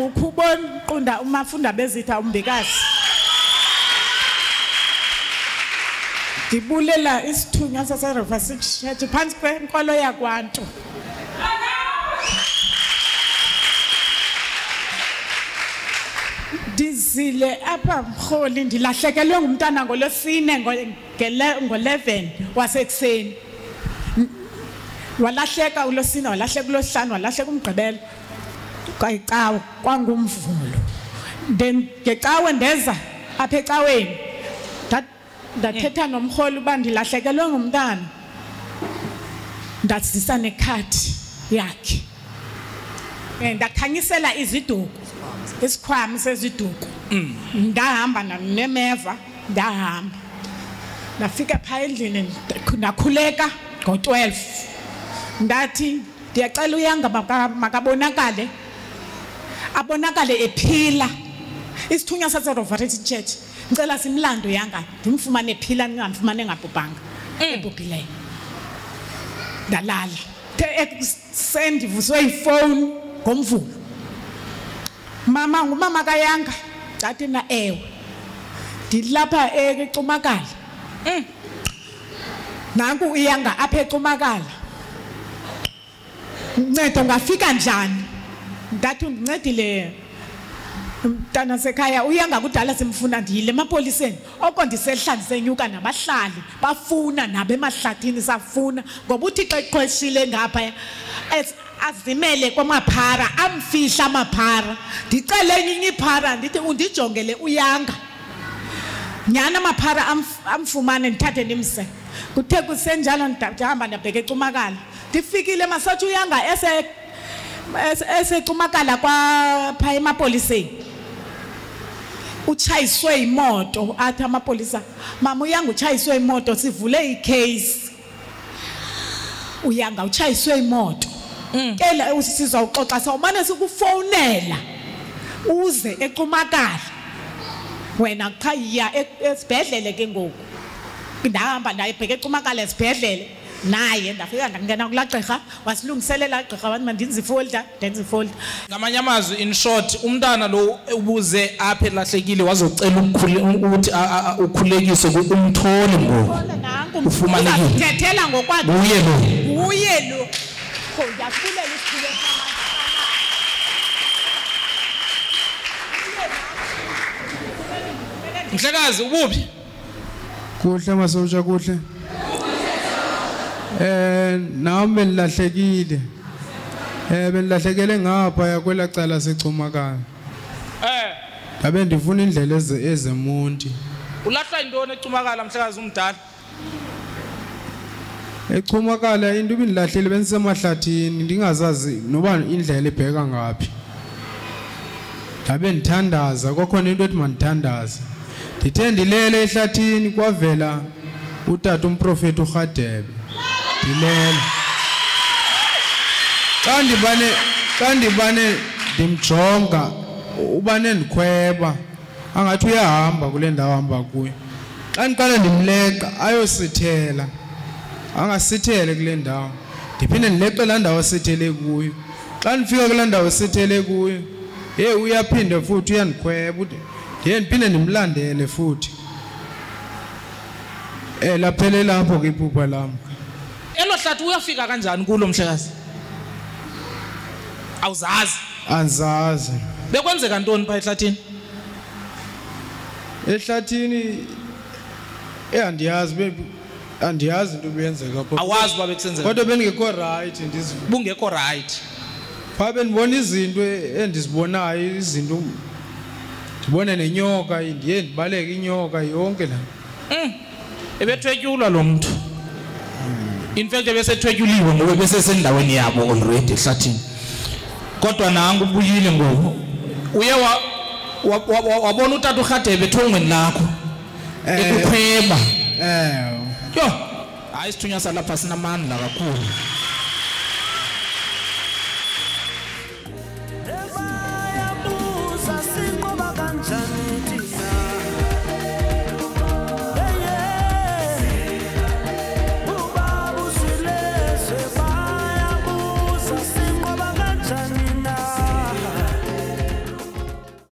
ngukhubon qunda umafunda bezitha umbikazi. Ndibulela isithunywa saseRiver City Church phantsi kwenkolo yakwaNtu. Ndizile apha mrholi, ndilahlekelwe ngumntana ngolwesine ngo-11 wasekuseni. Walahleka ulwesine, walahleka ulwesihlanu, walahleka umgqibelo, kwayicawe kwangumvulo. Then ngecawe ndeza apha ecaweni, ndathetha nomrholi uba ndilahlekelwe ngumntana, ndazisa nekhadi yakhe. Ndakhanyisela iziduku, isikhwama seziduku. Ndahamba nemeva, ndahamba ndafika phaa endlini, ndakhuleka ngo-12. Ndathi ndiyacela uYanga makabonakale, abonakale ephila. Isithunywa saseRover City Church ngicela simlando uYanga, ndimfumane ephila, ndingamfumane engabhubhanga, ebhubhileyo. Ndalala. Sendivuswe yifowuni ngoMvulo. Mama, ngumama kaYanga. Ndathi na ewe, ndilapha eCumakala. Nanku uYanga apha eCumakala. Nceda ungafika njani? Ndathi undincedile mntana sekhaya, uYanga kudala simfuna, ndiyile emapoliseni. Oko ndisehla ndisenyuka nabahlali bafuna nabo emahlathini safuna, ngoba uThixo eqhweshile ngapha azimele kwamaphara, amfihla amaphara. Ndicele enye iphara ndithi undijongele uYanga. Nyhani amaphara amfumane, ndithathe ndimse. Kuthe kusenjalo ndahamba ndabheka eCumakala. Ndifikile masathi uYanga eseCumakala kwapha emapoliseni. Utshayiswe imoto, athi amapolisa, mama uYanga utshayiswe imoto, sivule icase. uYanga utshayiswe imoto. Ke sizawuxoxa sawumane sikufowunela uze eCumakala. Wena qha yiya esibhedlele ke ngoku. Ndahamba ndayibheka eCumakala esibhedlele. Naye ndafika ndangena kulaa gqirha, wasilungiselela gqirha, wathi mandenze ifolder, ndenze ifolder. Ngamanye amazwi, in short, umntana lo ubuze apha elahlekile wazocela ukuthi ukhulekiswe umthole ngoku. Ufumanekile. Uthethela ngokwakhe. Nguye lo. Nguye lo. Ndiyakubulela isithunywa. Mhlekazi, ubuphi? Kuhle masotsha, kuhle. Nami bendilahlekile. Bendilahlekele ngapha kwelaa cala seCumakala. Ndabe ndifuna indlela ezeMonti. Ulahlwa yintoni eCumakala mhlekazi umdala? ECumakala into ibindilahlile, bendisemahlathini ndingazazi noba indlela ibheka ngaphi. Ndabe ndithandaza, kwakhona into ethi mandithandaze. Ndithe ndilele ehlathini kwavela utata umprofeti uRhadebe. Ndilele. Xa ndibane ndimjonga ubane ndikhweba angathi uyahamba kule ndawo ahamba kuyo. Xa ndiqala ndimleqa ayosithela, angasithele kule ndawo. Ndiphinde ndileqe laa ndawo asithele kuyo. Xa ndifika kulaa ndawo asithele kuyo, hey uyaphinde futhi uyandikhweba, ndiye ndiphinde ndimlandele futhi. Laphelela apho ke iphupha lam. Elo hlathi uyafika kanjani kulo mhlekazi? Awuzazi? Andizazi. Bekwenzeka ntoni phaa ehlathini? Ehlathini andiyazi, andiyazi into ebiyenzeka apho. Awazi uba bekusenzeka. Kodwa bendingekho right, Bungekho right. Phaa bendibona izinto endizibonayo, izinto ndibone nenyoka, ndiye ndibaleke inyoka yonke la. Ebethwetyulwa lo mntu. In fact ebesethwetyuliwe ngoba ebesesendaweni yabo already ehlathini. Kodwa nangu ubuyile ngoku. Uye wabona utata uRhadebe ethongweni lakho. Ekukhweba. Yho, hayi isithunywa salapha sinamandla kakhulu.